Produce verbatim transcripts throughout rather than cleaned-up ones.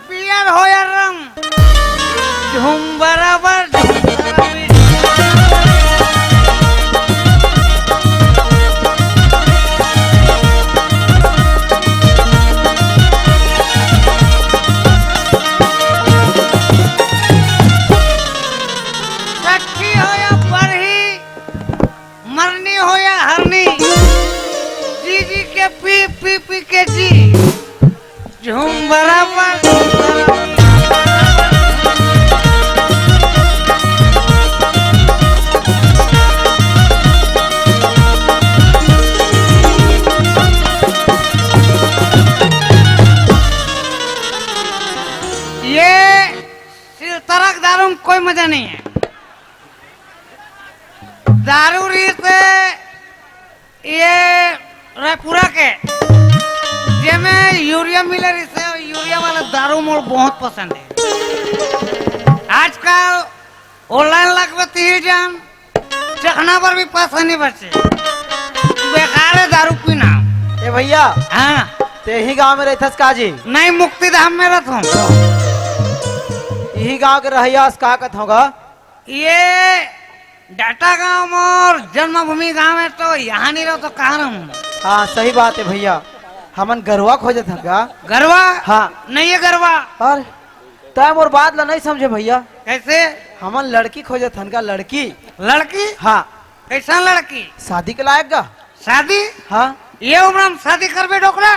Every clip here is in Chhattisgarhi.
बियर हो या रम, झूम बराबर झूम बराबर। सखी हो या बरही, मरनी हो या हरनी, जी जी के पी, पी पी के जी, झूम बराबर, झूम बराबर। ये सिलतरा के दारू में कोई मजा नहीं है। दारू रहिसे ये रायपुरा के, जेमे यूरिया मिले रहिसे, यूरिया वाला दारू मोर बहुत पसंद है। आजकल online लगबे तिही जान, चखना बर भी पैसा नहीं बचे। बेकार है दारू पीना। ए भैया, हाँ। ते ही गांव में रहथस का जी? नहीं, मुक्तिधाम में रहत हूँ। यही गांव के रहैया अस का कहत होगा? ये डाटा गांव मोर जन्मभूमि गांव है, तो यहाँ नहीं रहो तो कहाँ रहूँ? हाँ, सही बात है भैया, हमन गरवा खोजत हन का? गरवा? हाँ। नहीं है गरवा। अरे, तै मोर बात ला नहीं समझे भैया। कैसे? हमन लड़की खोजत हन का, लड़की। लड़की? हाँ। कैसन लड़की? शादी के लायक का। शादी? हाँ। ये उम्र में शादी करबे डोकरा?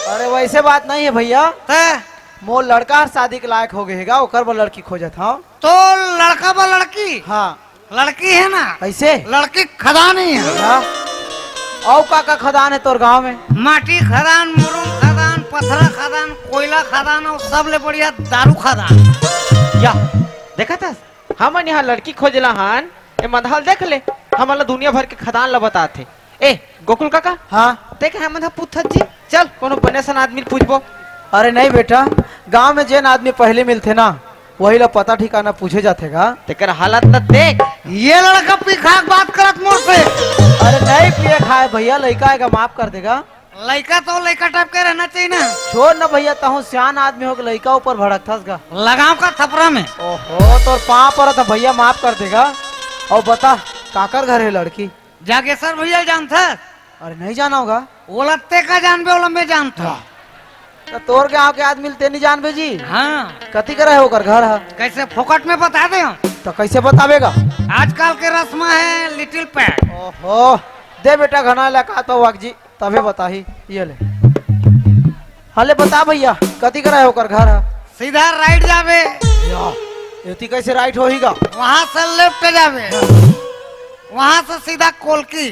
अरे, वैसे बात नहीं है भैया। त? मोर लड़का हर शादी के लायक हो गए हेगा, ओकर बर लड़की खोजत हूँ। तो लड़का बर लड़की? हाँ। लड़की है ना? ऐसे? लड़की खदान ही है। हाँ। अउ का का खदान है तोर गांव में? माटी खदान, मुरुम खदान, पथरा खदान, कोयला खदान अउ सबले बढ़िया दारू खदान। या, देखत हस? हमन यहाँ लड़की खोजला हन, ए मधाल देख ले, हमन ला दुनिया भर के खदान ला बतात हे। ए, गोकुल काका, हाँ। देख हमन ह पूछत जी, चल कोनो बने सन आदमी ल पूछबो। अरे नहीं बेटा, गांव में जेन आदमी पहले मिलथे ना, वही ला पता ठिकाना पूछे जाथे गा। तेकर हालत ला देख। ये लड़का पी खा के बात करत मोर से। अरे नहीं पिए खाए भैया, लइका आएगा, माफ कर देगा। लइका तो लइका टाइप के रहना चाहिए ना। छोड़ ना भैया, तहूँ सियान आदमी हो के लइका ऊपर भड़कथस गा। लगाव का थपरा में। ओहो, तोर पाँव परत ह भैया, माफ कर देगा। अउ बता, काकर घर है लड़की? जागेश्वर भैया जानथस? अरे नहीं जाना होगा। ओला ते का जानबे, ओला मैं जानथों। त तोर गांव के आदमी ल ते नहीं जानबे जी? हाँ। कति करा है ओकर घर ह? कैसे फोकट में बता दे हम? त कैसे बताबेगा? आजकल के रस्म है लिटिल पैट। ओहो, दे बेटा घना ला का तो वाक जी। तभे बताही, ये ले। हाँ ले बता भैया, कति करा है ओकर घर ह? सीधा राइट जाबे। या, एती कैसे राइट होही गा? वहां से लेफ्ट जाबे, वहां से सीधा कोलकी।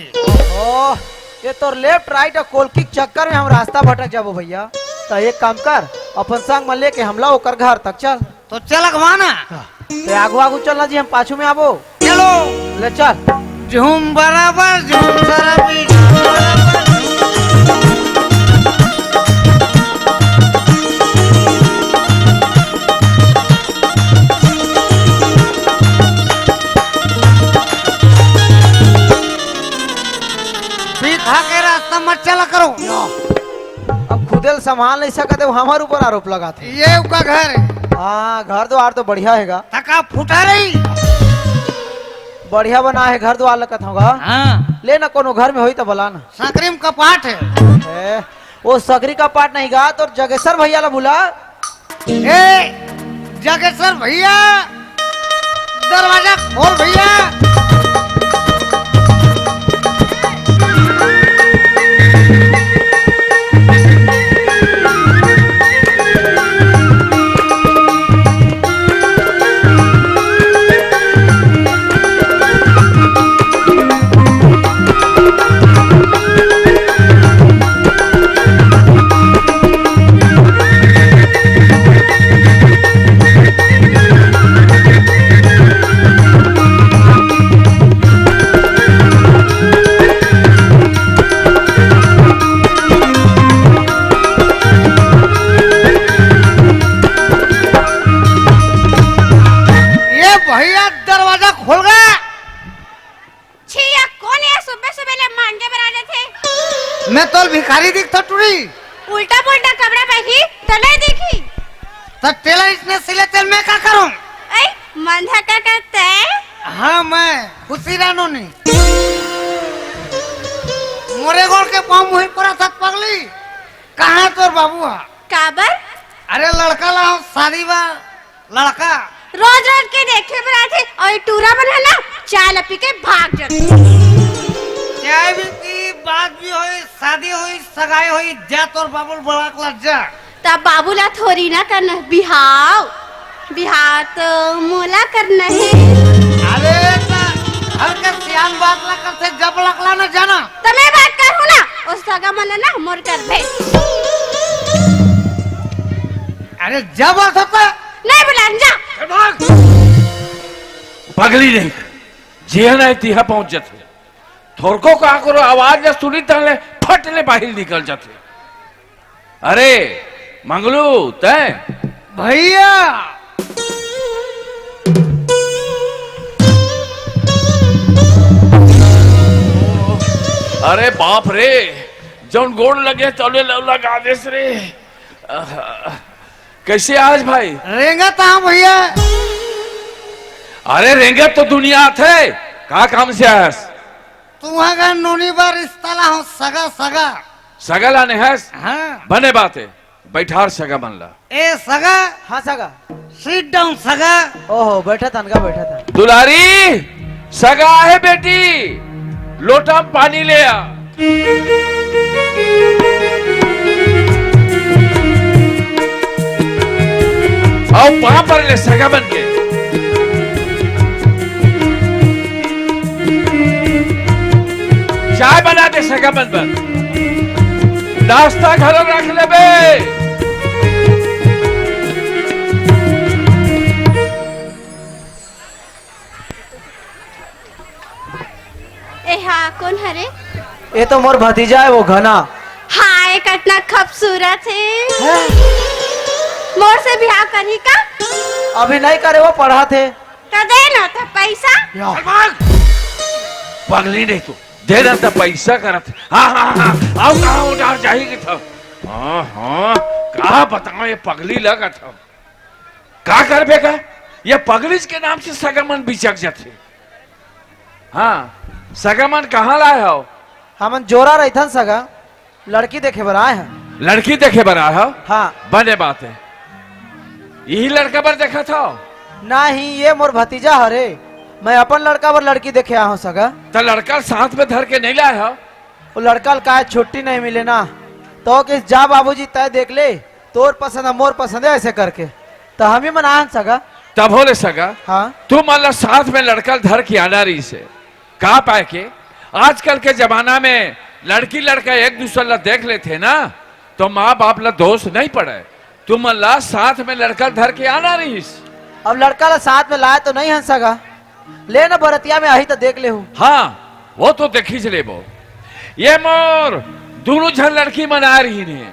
ओह, ये तोर लेफ्ट राइट अउ कोलकी के चक्कर में हम रास्ता भटक जाबो भैया। त एक काम कर, अपन संग में लेके हमला ओकर घर तक चल। तो चल अगवा ना। हाँ। ते आगू आगू चलना जी, हम पाछू में आबो। चलो। ले चल। झूम बराबर, झूम शराबी, झूम बराबर। पी खा के रास्ता मत चला करो। अब खुदे ल संभाल नहीं सकत हे, वो हमर ऊपर आरोप लगात हे। ये ओकर घर हे। हाँ, घर द्वार तो बढ़िया हे गा। तका फूटा रही। बढ़िया बना हे घर द्वार लगत होगा। हाँ। ले ना, कोनो घर में होही त बला ना। सकरी में कपाट हे। ए, वो सकरी कपाट नहीं गा, तोर जगेश्वर भैया ला बुला। ए, जागेश्वर भैया, दरवाजा खोल भैया। ये भैया दरवाजा खोल गा। छिया, कोन ये सुबह सुबह ले मांजे बर आ जाथे? मैं तोल भिखारी दिखथों टुरी। उल्टा पुल्टा कपड़ा पहनी त नहीं देखी। त टेलर इसने सिले तेल मैं का करूं? ऐ, मंधा का करते? हाँ, मैं खुशी रानू नी। मोरे गोड़ के पाँव मुही परा था पगली। कहाँ तोर बाबू हा? काबर? अरे लड़का ला शादी बा, लड़का। रोज रोज के देखे बर आथे अउ ये टूरा मन है ना, चाय ला पी के भाग जाथे। चाय भी पी, बात भी होई, शादी होई, सगाई होई, जा तोर बाबू ला बलाक ला जा। तब बाबू ला थोड़ी ना करना बिहाव, बिहाव तो मोला करना है। अरे त हल्का सियान बात ला करथे, जब बलाक ला ना जाना। त मैं बात करूँ ना, ओ सगा मन ला ना मोर करबे। अरे जब बात होता। नहीं बुलान जा। पगली नहीं, जिहा नहीं तिहा पहुंच जाथे। थोरको का करो आवाज ला सुनी तहले फट ले बाहिर निकल जाथे। अरे मंगलू तय। भैया। अरे बाप रे, जौन गोड़ लगे तौले लौला गा देस रे। आहा, कैसे आज भाई? रेंगत हंव भैया। अरे रेंगत तो दुनिया आथे, का काम से आयस? तुंहर घर नोनी बर रिश्ता ला हंव सगा सगा। सगा लाने हस? हाँ। बने बात है, बैठार सगा मन ला। ए सगा। हाँ सगा। Sit down सगा। ओहो, बैठा तन का, बैठा तन। दुलारी, सगा आहे बेटी, लोटा म पानी ले आ। अउ पाँव पर ले सगा मन के। चाय बना दे सगा मन बर। नाश्ता घलो रख लेबे। ए हा, कोन हरे? ये तो मोर भतीजा है, वो घना। हाय, कतना खूबसूरत है। हैं? मोर से बिहाव करही का? अभी नहीं करे, वो पढ़त हे। त दे ना त पैसा। या। चल भाग। पगली नहीं तू। दे ना त पैसा करत। हाँ, हाँ, हाँ। आओ, कहाँ उधार जाही कि था? हाँ, हाँ। का बताओं, ये पगली लगत हव। का करबे का? ये पगलीच के नाम से सगा मन बिचक जाथे। हाँ, सगा मन कहाँ लाए हव? हमन जोरा रहिथन सगा, लड़की देखे बर आए हन। लड़की देखे बर आए हव? हाँ। बने बात है। यही लड़का बर देखत हव? नहीं, ये मोर भतीजा हरे। मैं अपन लड़का बर लड़की देखे आए हंव सगा। त लड़का साथ में धर के नहीं लाए हव? वो लड़का ल काय छुट्टी नहीं मिले ना, तो किस जा बाबूजी तय देख ले, तोर पसंद है, मोर पसंद है, ऐसे करके। त हम ही मन आए हन सगा। तभो ले सगा। हाँ। तुमन ला साथ में लड़का ल धर के आना रहिस हे। का पाए के? आजकल के जमाना में लड़की लड़का एक दूसर ला देख लेथे ना, तो माँ बाप ला दोष नहीं पड़े। तुमन ला साथ में लड़का ल धर के आना रहिस। अब लड़का ला साथ में लाए तो नहीं हन सगा। ले ना बरतिया में आही त देख लेहू। हाँ, वो तो देखिच लेबो। ये मोर दुनों झन लड़की मन आए रहिन हे।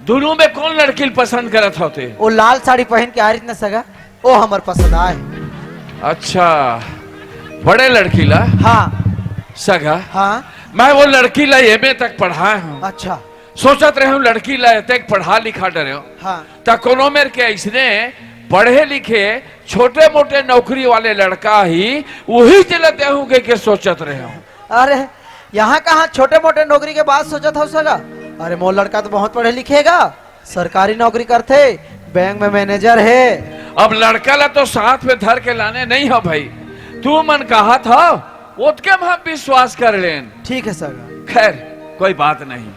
दुनों में कोन लड़की ल पसंद करत हव ते? वो लाल साड़ी पहन के आए रहिस न सगा, वो हमर पसंद आए। अच्छा, बड़े लड़की ला? हाँ। सगा? हाँ। मैं वो लड़की ला एमए तक पढ़ाए हंव। अच्छा। सोचत रहेंव लड़की ला एतेक पढ़ा लिखा डरेंव। हाँ। त कोनो मेर के अइसने पढ़े लिखे छोटे मोटे नौकरी वाले लड़का ही उही च ला देहूं कहिके सोचत रहेंव। अरे, यहाँ कहाँ छोटे मोटे नौकरी के बात सोचत हव सगा? अरे, मोर लड़का तो बहुत पढ़े लिखे हे गा, सरकारी नौकरी करथे, बैंक में मैनेजर हे। अब लड़का ला तो साथ में धर के लाने नहीं हव भाई, तुमन कहत हव, ओतके में हम विश्वास कर लेन। ठीक है सगा। खैर, कोई बात नहीं।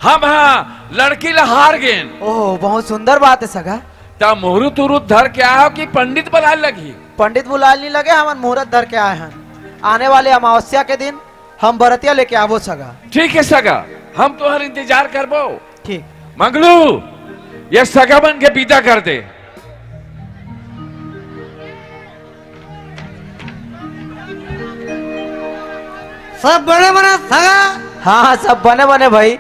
हम हाँ लड़की ला हार गेन। ओह, बहुत सुंदर बात है सगा। त मुहूर्त उहूर्त धर के आए हव कि पंडित बुलाए लगही? पंडित बुलाए नहीं लगे, हमन मुहूर्त धर के आए हन। आने वाले अमावस्या के दिन हम बरतिया लेके आबो सगा। ठीक है सगा, हम तुंहर इंतजार करबो। ठीक। मंगलू, ये सगा मन के विदा कर दे। सब बने बने सगा। हाँ, हाँ, सब बने बने भाई,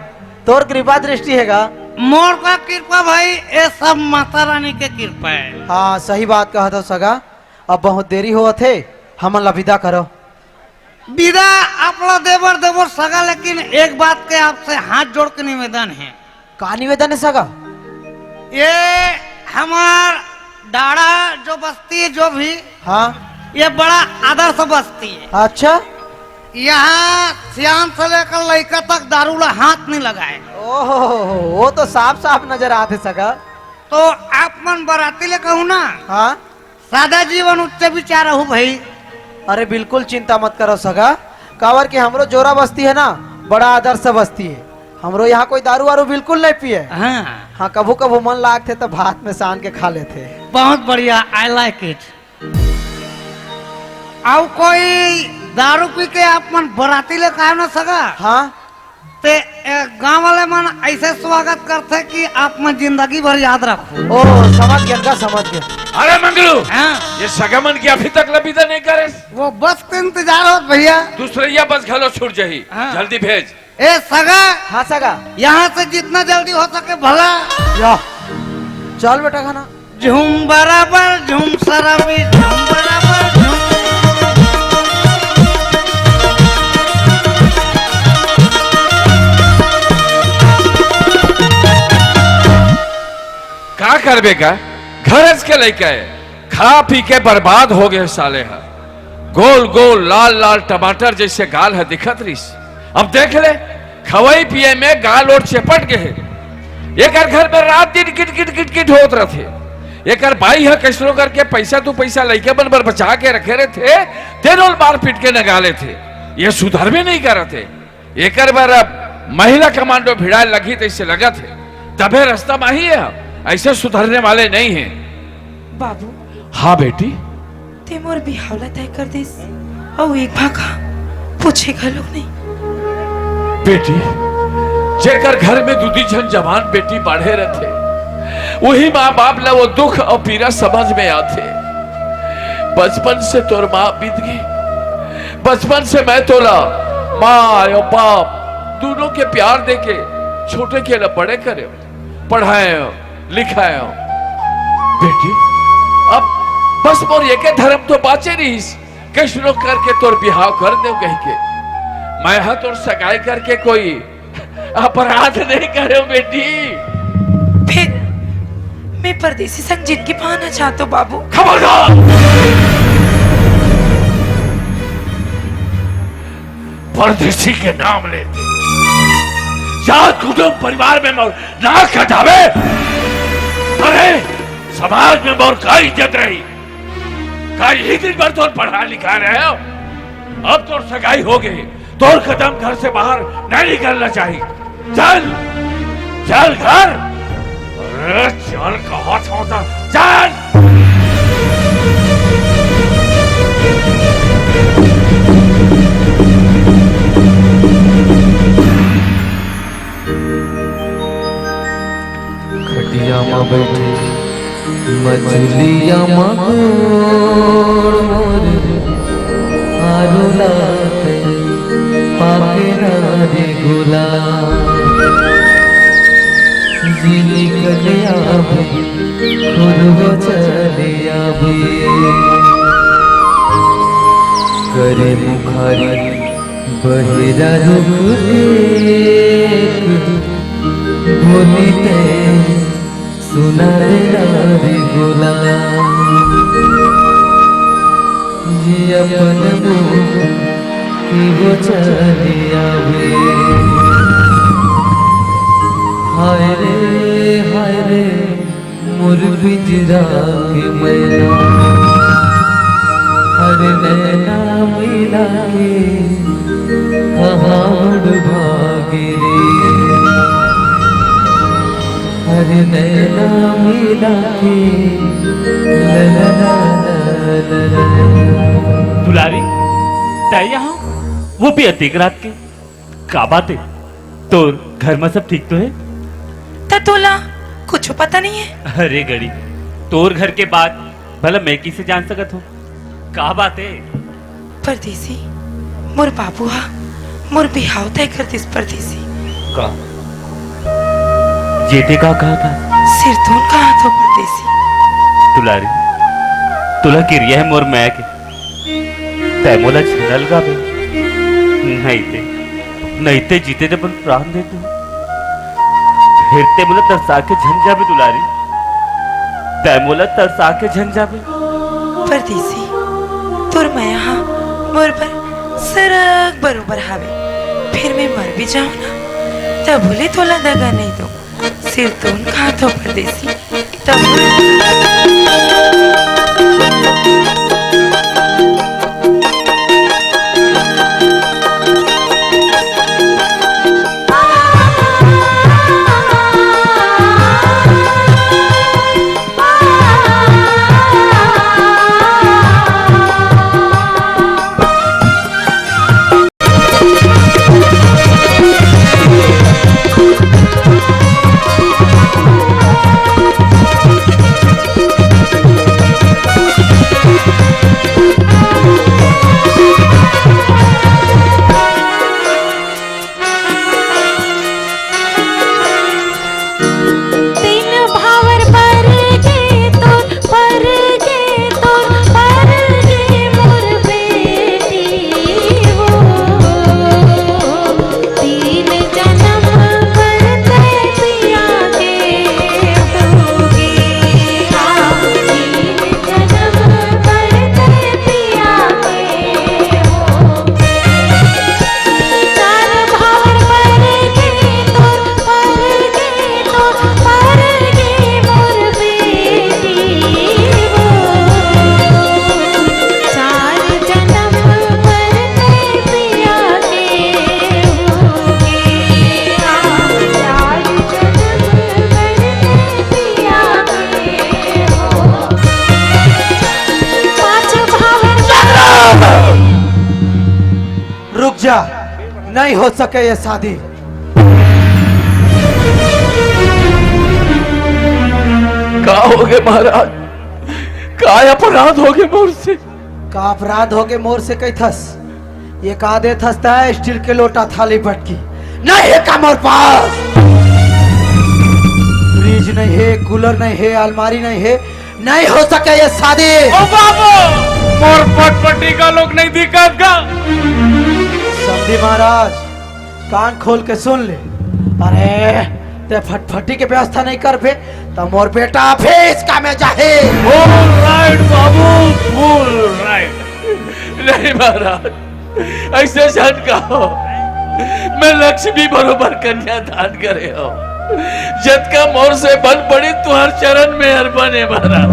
तोर कृपा दृष्टि हे गा। मोर का कृपा भाई, ये सब माता रानी के कृपा है। हाँ, सही बात कहत हव सगा। अब बहुत देरी होवत हे, हमन ला विदा करो। विदा आप ला देबर देबर सगा, लेकिन एक बात के आपसे हाथ जोड़ के निवेदन है। का निवेदन है सगा? ये हमार डाड़ा जो बस्ती है, जो भी, हाँ। ये बड़ा आदर्श बस्ती है। अच्छा। यहाँ सियान से लेकर लइका तक दारू ला हाथ नहीं लगाए। ओहो, वो तो साफ साफ नजर आते सगा। तो आप मन बराती ले कहूँ ना, हाँ। सादा जीवन उच्च विचार रहू भाई। अरे बिल्कुल चिंता मत करो सगा, काबर कि हमरो जोरा बस्ती है ना, बड़ा आदर्श बस्ती है। हमरो यहाँ कोई दारू वारू बिल्कुल नहीं पिए। हाँ। हाँ, कभू कभू मन लागथे तो भात में सान के खा लेथे। बहुत बढ़िया, I like it। अउ कोई दारू पी के आप मन बराती ले काहे ना सगा? हाँ। ते, ए, गांव वाले मन ऐसे स्वागत करथे कि आप मन जिंदगी भर याद रखो। ओ, समझ गया का, समझ गया। अरे मंगलू, हाँ। ये सगा मन के अभी तक लबीदा नहीं करे। वो बस के इंतजार होत भैया। दूसरैया बस घलो छूट जाही। हाँ। जल्दी भेज। ए सगा। हाँ सगा। यहाँ से जितना जल्दी हो सके भला। या। चल बेटा खाना। झूम बराबर झूम शराबी, झूम बराबर झूम। का करबे का? घरज के लइका है, खा पी के बर्बाद हो गए साले ह। गोल गोल लाल लाल टमाटर जैसे गाल ह दिखत रहिस। अब देख ले, खवई पिए में गाल ओर चेपट गए हे। एकर घर में रात दिन किट किट किट किट होत रथे। एकर बाई ह कैसनो करके पैसा दू पैसा लइका मन बर बचा के रखे रथे, तेनो ल मार पीट के नगा लेथे। ये सुधरबे नहीं करत हे। एकर बर अब महिला कमांडो भिड़ाए लगही तैसे लगत हे, तभे रास्ता म आही हे, ऐसे सुधरने वाले नहीं हे। बाबू। हाँ बेटी। ते मोर बिहाव ला तय कर दिस, अउ एक भा का पूछे घलोक नहीं। बेटी, जेकर घर में दू दी झन जवान बेटी बाढ़े रथे, वही माँ बाप ला वो दुख अउ पीरा समझ में आथे। बचपन से तोर माँ बीत गई, बचपन से मैं तोला माँ अउ बाप दोनों के प्यार देके छोटे के ला बड़े करे, पढ़ाए, लिखाए। बेटी, अब बस मोर एके धर्म तो बाचे रहिस, कैसनो करके तोर बिहाव कर देव कहिके। मैं ह तोर सगाई करके कोई अपराध नहीं करेव बेटी। फिर मैं परदेसी संग जिनगी पाना चाहत हों बाबू। खबरदार! परदेसी के नाम लेते, जात कुटुम परिवार में मोर नाक कटावे। अरे, समाज में मोर का इज्जत रही? का यही दिन भर तोर पढ़ा लिखा रहे हो? अब तोर सगाई हो गई, तोर कदम घर से बाहर नहीं निकलना चाहिए। चल, चल घर। अरे चल, कहा था उधर, चल। खटिया म बैठे मछलिया म गोड़ मोर आरो लात पाके ना रे गुलाम। जी निकल आवे, खुद वो चले आवे। करे मुखारी बहिरा रुख देख, बोली ते सुना रे लाल गुलाम। ये अपन मुख की वो चली आवे। हाय रे, हाय रे, मोर पिंजरा के मैना, हर नैना मिला के कहाँ उड़ भागे रे। हर नैना मिला के, ला ला ला ला ला ला। दुलारी, तै यहाँ? वो भी अतेक रात के? का बात है? तोर घर में सब ठीक तो है? त तोला कुछ पता नहीं है? अरे गड़ी, तोर घर के बात भला मैं किसे जान सकत हूँ? का बात है? परदेसी, मोर बाबू हा मोर बिहाव तय कर दिस परदेसी। का? ये ते का कहा था? सिरतोन कहा था परदेसी। दुलारी, तुला किरिया है मोर मैं के, तै मोला झिनल गाबे। नहीं ते, नहीं ते जीते ते अपन प्राण दे दे। फिर ते मोला तरसा के झन जाबे दुलारी, तै मोला तरसा के झन जाबे। परदेसी, तोर मया हा मोर बर सरग बरोबर हावे। फिर मैं मर भी जाऊं ना, तभो ले तोला दगा नहीं दूं। सिरतोन खाथों परदेसी, तभो ले। तीन भावर पर गे तोर, पर गे तोर, पर गे मोर बेटी हो। तीन जनम बर तै पिया के होगे, हाँ, तीन जनम बर तै पिया के हो। चार भावर पर गे तोर, पर गे तोर, पर गे मोर बेटी हो। चार जनम बर तै पिया के होगे, हाँ, चार जनम बर तै पिया के हो। पाँच भावर रुक जा, नहीं हो सके ये शादी। का होगे महाराज? का अपराध होगे मोर से? का अपराध होगे मोर से कहिथस? ये का देथस तै स्टील के लोटा थाली बटकी? नहीं हे का मोर पास? फ्रिज नहीं हे, कूलर नहीं हे, अलमारी नहीं हे, नहीं हो सके ये शादी। ओ बाबू, मोर फटफटी का लोग नहीं दिखत का? समधी महाराज, कान खोल के सुन ले। अरे, ते फटफटी के व्यवस्था नहीं करबे, त मोर बेटा अभी इस काम में जाही। Full right बाबू, full right। नहीं महाराज, ऐसे झन कहो। मैं लक्ष्मी बरोबर कन्यादान करे हंव। जतका मोर से बन पड़े तुहर चरण में अर्पण हे महाराज।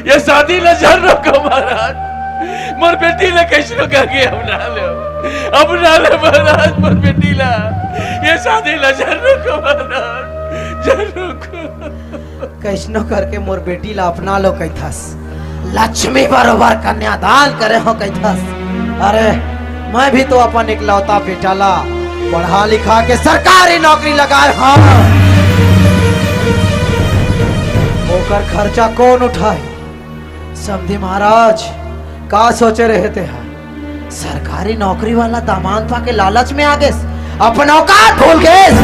ये शादी ला झन रोको महाराज। मोर बेटी ला कइसनो करके अपना लो, अपना लो महाराज मोर बेटी ला। ये शादी ला झन रोको महाराज, झन रोको। कइसनो करके मोर बेटी ला अपना लो कहिथस, लक्ष्मी बरोबर कन्यादान करे हंव कहिथस। अरे, मैं भी तो अपन इकलौता बेटा ला पढ़ा लिखा के सरकारी नौकरी लगाए हंव। ओकर खर्चा कोन उठाही? समधी महाराज, का सोचे रहे तेहा? सरकारी नौकरी वाला दामाद पाके लालच में आ गेस, अपन औकात भूल गेस।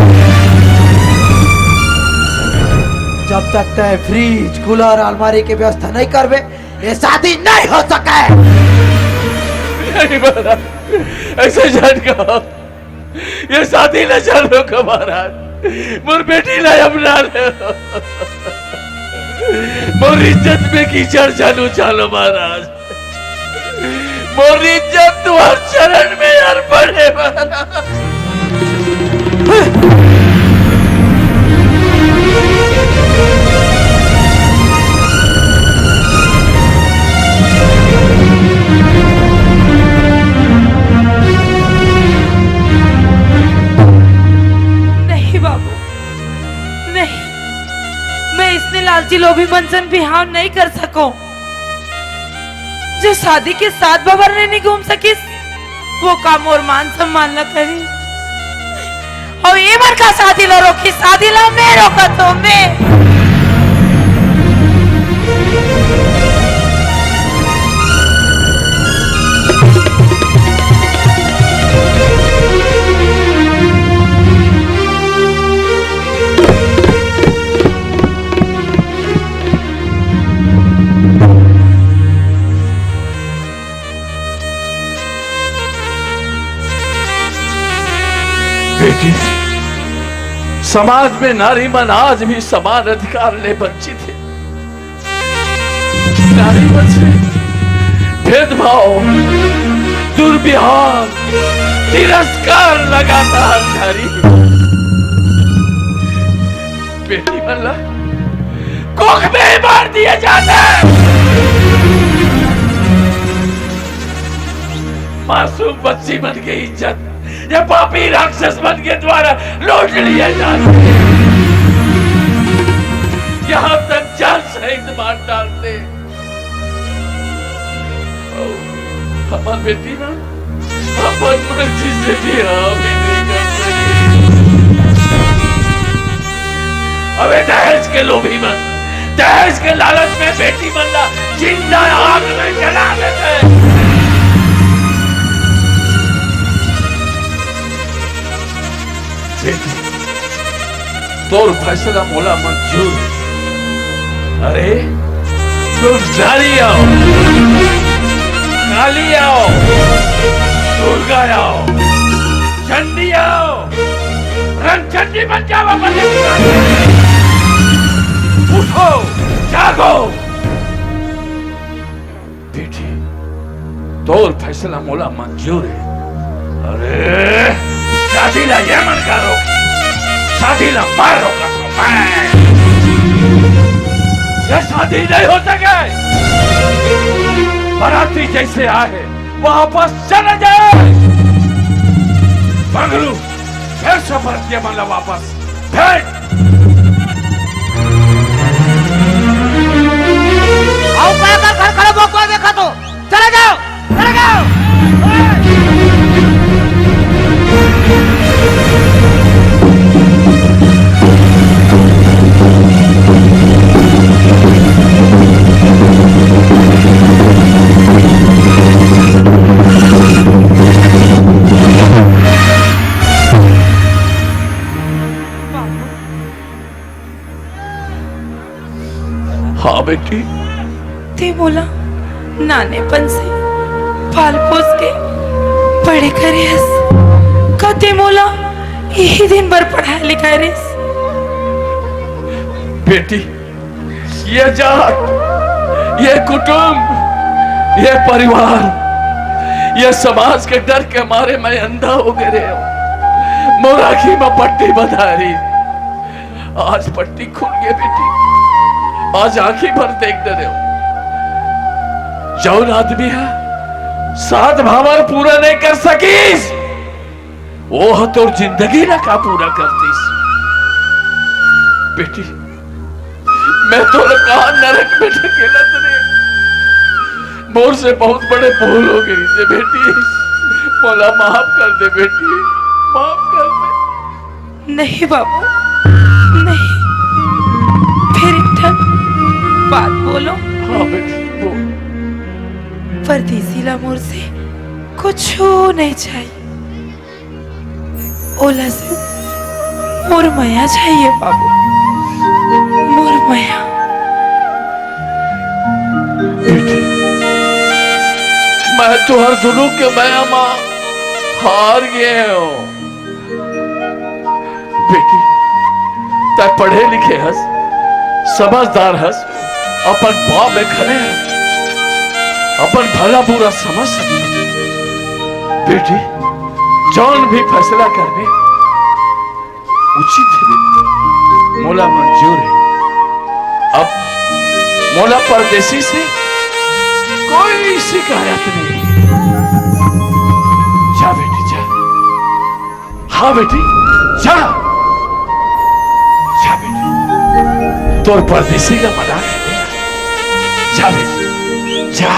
जब तक तै फ्रिज, कूलर, अलमारी के व्यवस्था नहीं करबे, ये शादी नहीं हो सके। नहीं महाराज, ऐसे झन कहो। ये शादी ला झन रोको महाराज, मोर बेटी ला अपना लो। मोर इज्जत में कीचड़ झन उछालो महाराज। मोर इज्जत तुहर चरण में अर्पण हे महाराज। नहीं बाबू, नहीं, मैं इसने लालची लोभी मन सन बिहाव नहीं कर सकूं। जो शादी के साथ भवर नहीं घूम सकिस, वो का मोर मान सम्मान ला करी? अउ ये मन का शादी ला रोकी, शादी ला मैं रोकत हंव, मैं। बेटी, समाज में नारी मन आज भी समान अधिकार ले वंचित हे। नारी मन से भेदभाव, दुर्व्यवहार, तिरस्कार लगातार जारी हे। बेटी मन ला कोख में ही मार दिए जात हे। मासूम बच्ची मन के इज्जत ये पापी राक्षस मन के द्वारा लूट लिए जात हे। यहाँ तक जान सहित मार डारथे। हमर बेटी ना अपन मर्जी से बिहाव भी नहीं कर सके। अबे दहेज के लोभी मन, दहेज के लालच में बेटी मन ला जिंदा आग में जला देथे। बेटी, तोर फैसला मोला मंजूर हे। अरे, तुम नारी आव, काली आव, दुर्गा आव, चंडी आव, रंगचंडी बन जाओ, बन जाओ। उठो, जागो। बेटी, तोर फैसला मोला मंजूर हे। अरे, शादी ला ये मन का रोक, शादी ला मैं रोकत हों, मैं। ये शादी नहीं हो सके। बराती जैसे आए, वापस चले जाए। पगलू, फेर से परत के मन ला वापस भेज। आओ, पाया कर घर खड़े बकुआ देखा तो। चले जाओ, चले जाओ। हाँ बेटी। ते मोला नानेपन से पाल पोस के बड़े करे हस, का ते मोला यही दिन भर पढ़ाए लिखाए रेस? बेटी, ये जात, ये कुटुंब, ये परिवार, ये समाज के डर के मारे मैं अंधा हो गे रेहेंव। मोर आँखी में पट्टी बंधाय रहिस, आज पट्टी खुल गे बेटी, आज आँखी भर देख डरेंव। जौन आदमी ह सात भांवर पूरा नहीं कर सकिस, वो ह तोर जिंदगी ला का पूरा कर दिस? बेटी, मैं तोला का नरक में ढकेलत रेहेंव। मोर से बहुत बड़े भूल हो गे हे बेटी, मोला माफ कर दे बेटी, माफ कर दे। नहीं बाबू, नहीं। फेर एक ठन बात बोलों। हाँ बेटी, बोल। परदेसी ला मोर से कुछू नहीं चाहिए। ओला सिर्फ मोर मया चाहिए बाबू, मोर मया। बेटी, मैं तुंहर दुनों के मया मा हार गे हंव। बेटी, तैं पढ़े लिखे हस, समझदार हस, अपन पाँव में खड़े हस, अपन भला बुरा समझ सकथस। बेटी, जौन भी फैसला करबे, उचित हे बेटी, मोला मंजूर हे। अब मोला परदेसी से कोई शिकायत नहीं। जा बेटी, जा। हाँ बेटी, जा। जा बेटी, तोर परदेसी ला मना के दे। जा बेटी, जा।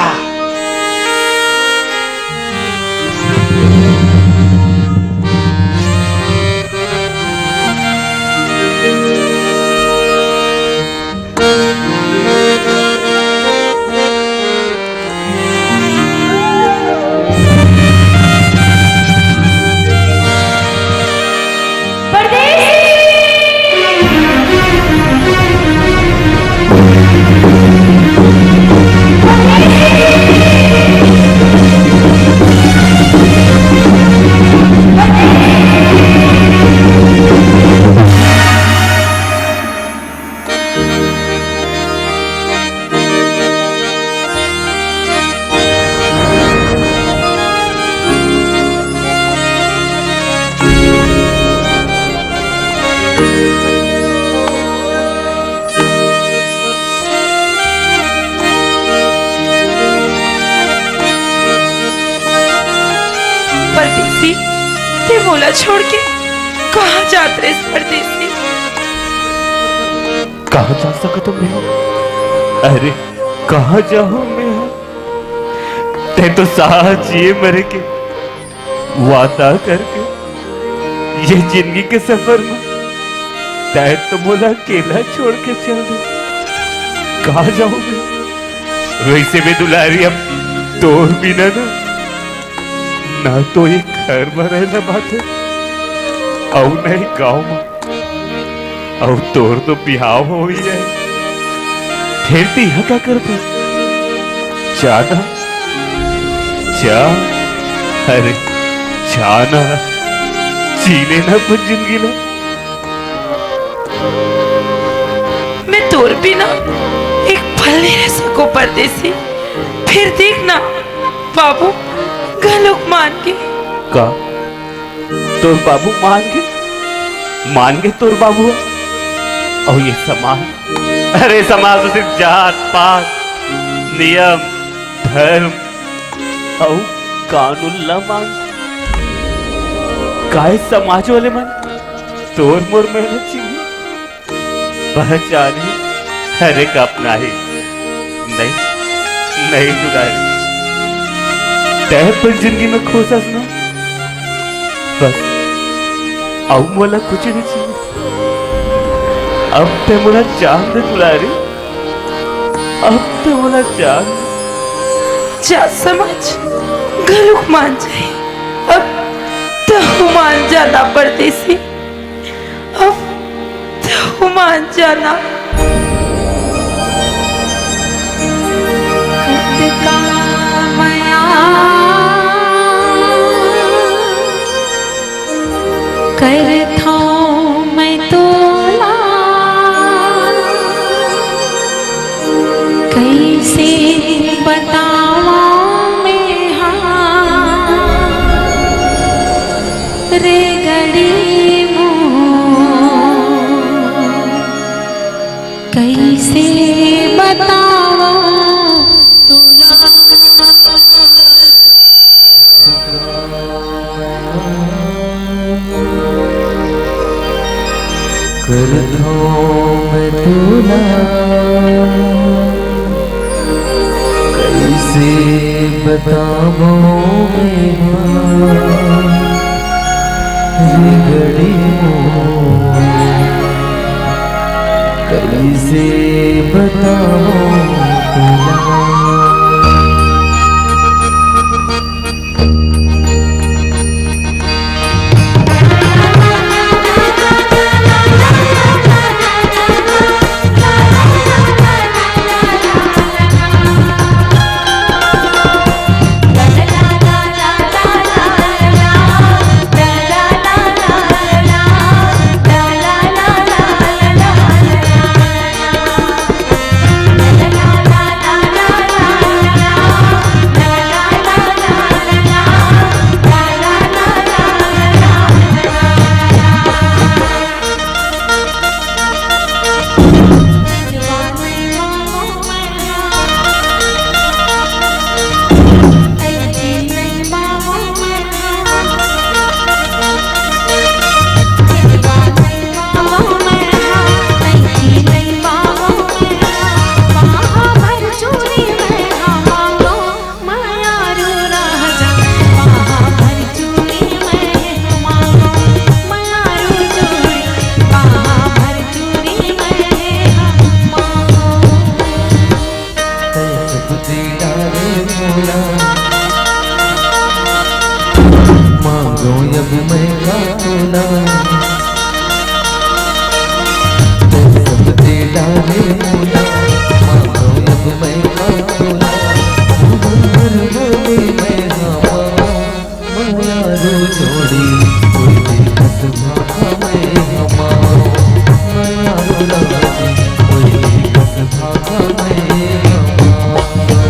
ते मोला छोड़ के कहाँ जात रहिस परदेसी? कहाँ जा सकत हूँ मैं? अरे, कहाँ जाहूँ मैं? तैं तो साथ जिए मरे के वादा करके ये जिंदगी के सफर में तैं तो मोला अकेला छोड़ के चल दे। कहाँ जाहूँ मैं? वैसे भी दुलारी, अब तोर बिना ना, ना तो ये घर में रहना बात है, अउ ना ही गाँव में। अउ तोर तो बिहाव होई हे, फेर तिहा का करबे? जा ना, जा, अरे, जा ना, जी ले ना अपन जिंदगी ला। मैं तोर बिना एक पल नहीं रह सको परदेसी। फेर देख ना, बाबू घलोक मान गे। का? तोर बाबू मान गे? मान गे तोर बाबू? अउ ये समाज, अरे समाज तो सिर्फ जात पात, नियम, धर्म अउ कानून ला मान। काय समाज वाले मन तोर मोर मेहनत चिन्ही, पहचान ही हर एक अपना ही। नहीं, नहीं दुलारी, तैं अपन जिंदगी में खुश हस ना? बस, अउ मोला कुछ नहीं चाहिए। अब तैं मोला जान दे दुलारी, अब तैं मोला जान। जा समझ, घलुक मान जाए। अब तहु मान जाना परदेसी। अब तहु मान जाना। कतका मया करथौं मैं तोला, कइसे बतावं मैं हा रे गड़ी मोर, कइसे बतावं तोला। करथौं मैं तोला, कइसे बतावं मैं हा रे गड़ी मोर, कइसे बतावं तोला। मांगो अब मैं का तोला, सब दे डाले मोला। मांगो अब मैं का तोला, भर भर बोले मैं हाँ मांगो। मयारू जोड़ी कोई भी कस भाखा मैं हाँ मांगो। मयारू राजी कोई भी कस भाखा मैं हाँ मांगो।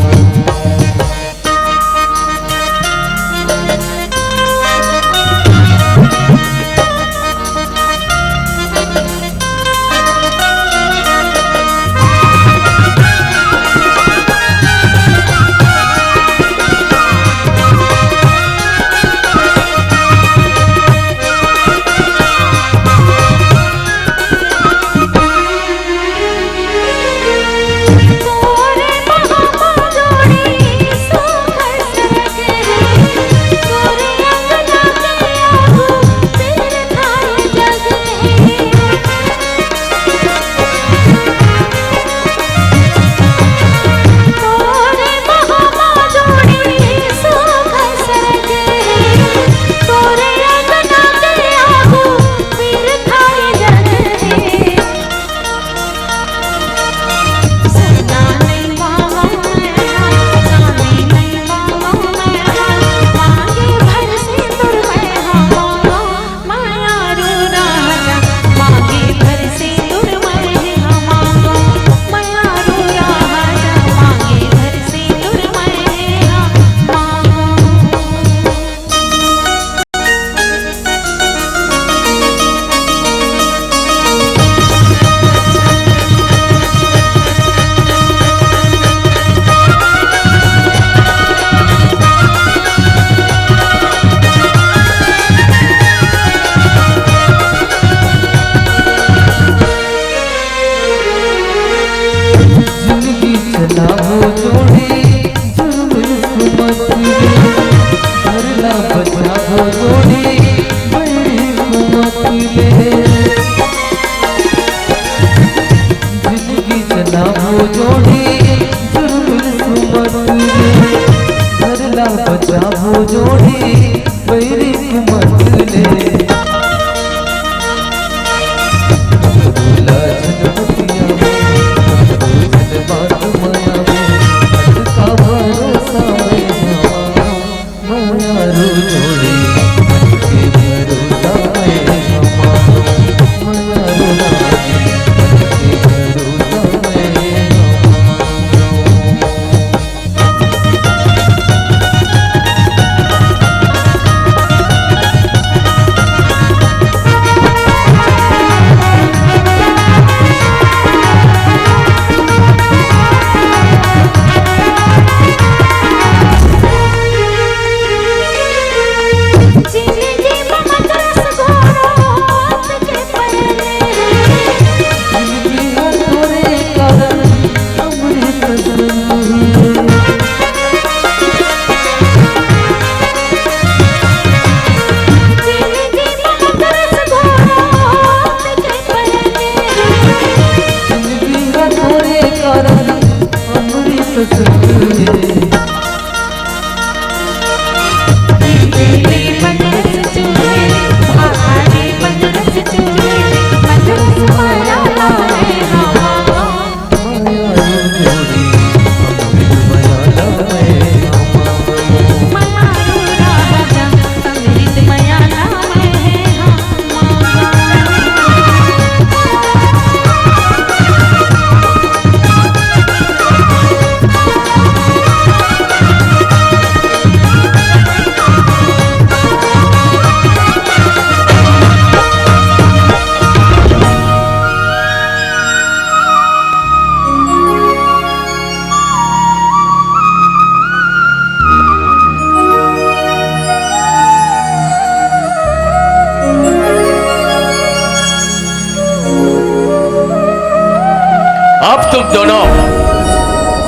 दोनों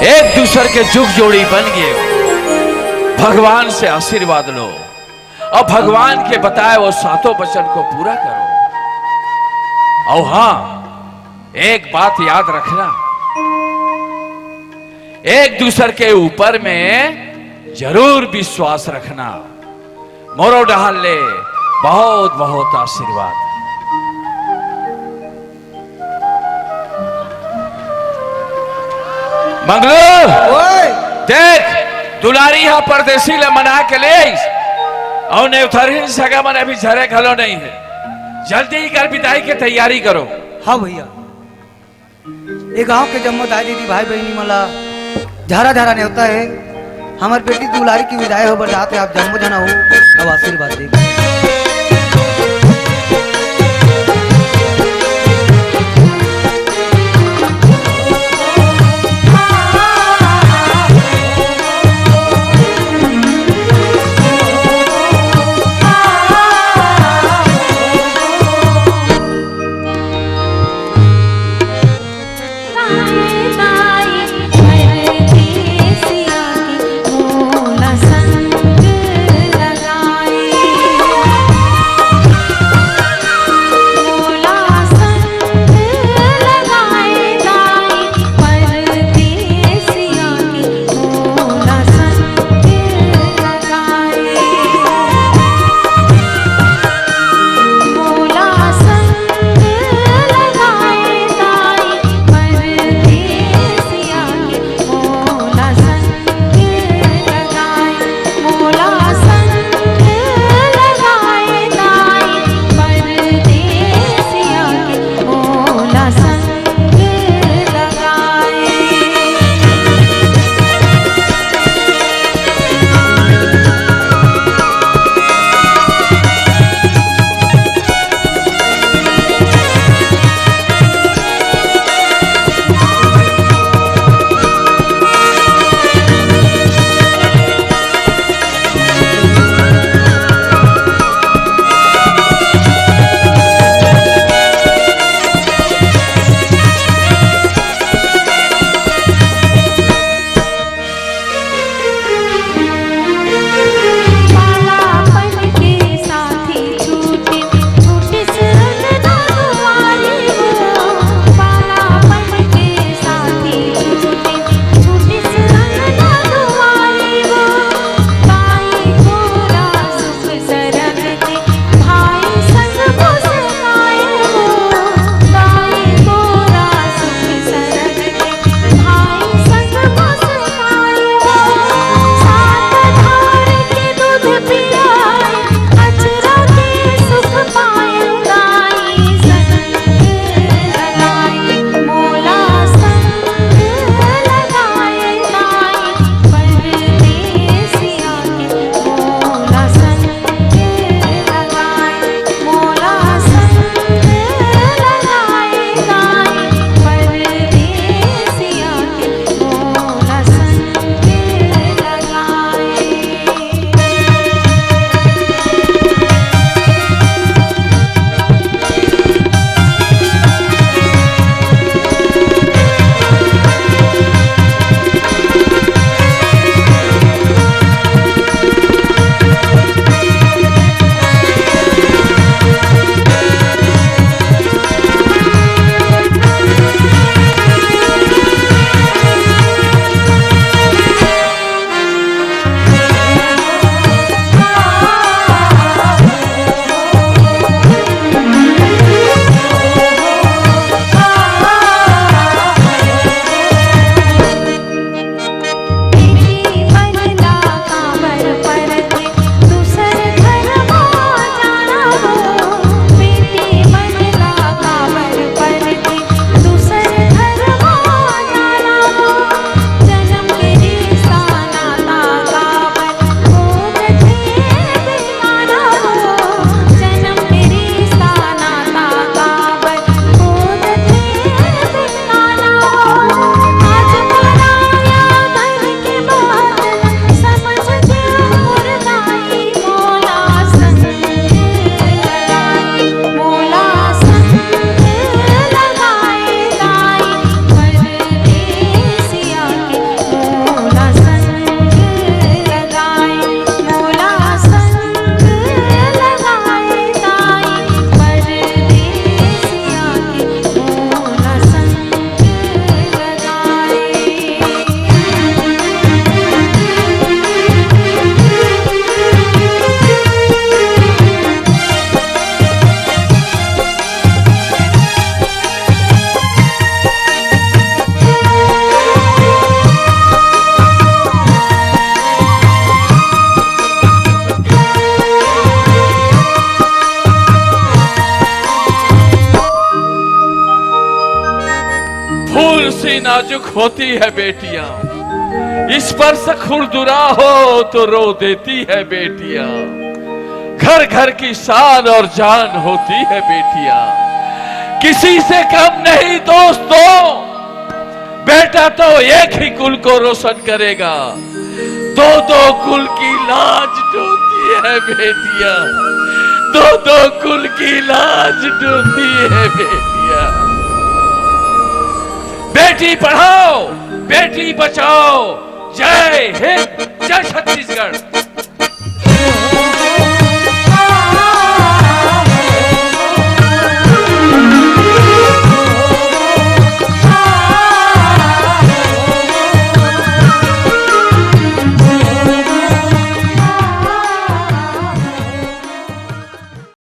एक दूसर के जुग जोड़ी बन गए हो। भगवान से आशीर्वाद लो और भगवान के बताए वो सातों वचन को पूरा करो। और हाँ, एक बात याद रखना, एक दूसर के ऊपर में जरूर विश्वास रखना। मोरो डहार ले बहुत बहुत आशीर्वाद। मंगलू, ओए! देख, दुलारी हा परदेसी ले मना के ले आइस, अउ नेवथरहीन सगा मन अभी झरे घलो नहीं है। जल्दी ही कर बिदाई के तैयारी करो। हाँ भैया, ये गांव के जम्मो दाई दीदी भाई बहिनी मन ला झरा झरा नेवता है। हमर बेटी दुलारी की विदाई हो बर जात है, आप जम्मो झन हो, अब आशीर्वाद दे। नाजुक होती है बेटियां, स्पर्श खुरदुरा हो तो रो देती है बेटियां। घर घर की शान और जान होती है बेटियां, किसी से कम नहीं दोस्तों। बेटा तो एक ही कुल को रोशन करेगा, दो दो कुल की लाज ढोती है बेटियां, दो दो कुल की लाज ढोती है बेटियां। बेटी पढ़ाओ, बेटी बचाओ। जय हिंद, जय छत्तीसगढ़।